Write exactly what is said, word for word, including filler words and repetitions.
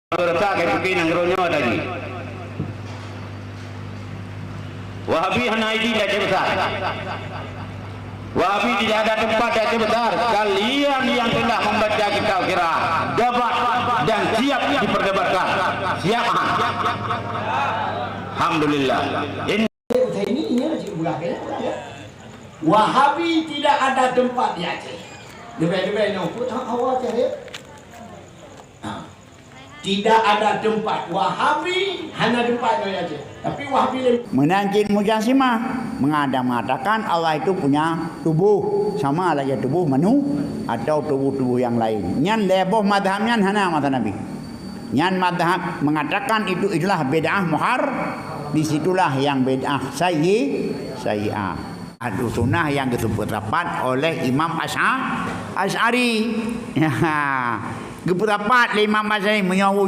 Rasa ke pike nanggroe nyoe tadi. Wahabi hana izin di Aceh Besar. Wahabi tidak ada tempat di Aceh Besar. Kalian yang telah membaca kitab Qiraah, dapat dan siap diperdebatkan. Siap, ha? Alhamdulillah. Ini Utsaimin, ini masih bulan, ya? Wahabi tidak ada tempat di Aceh. Lebai-lebai nyoe, pun tak hawa Aceh, ya? Ha. Tidak ada tempat Wahabi, hana tempat nyoe Aceh. Tapi Wahabi lain. Meunan cit Mujasimah, mengada mengatakan Allah itu punya tubuh, sama saja tubuh manu atau tubuh-tubuh yang lain. Nyan lhèe boh mazhab nyan hana masa Nabi. Nyan mazhab mengatakan itu itulah bid'ah muhar, di situlah yang bid'ah sayyi, sayyi'ah. Ahlu Sunnah yang geupeusapat oleh Imam As'a-, Asy'ari. Ya. Geupeusapat lé Imam Asy'ari meunyoe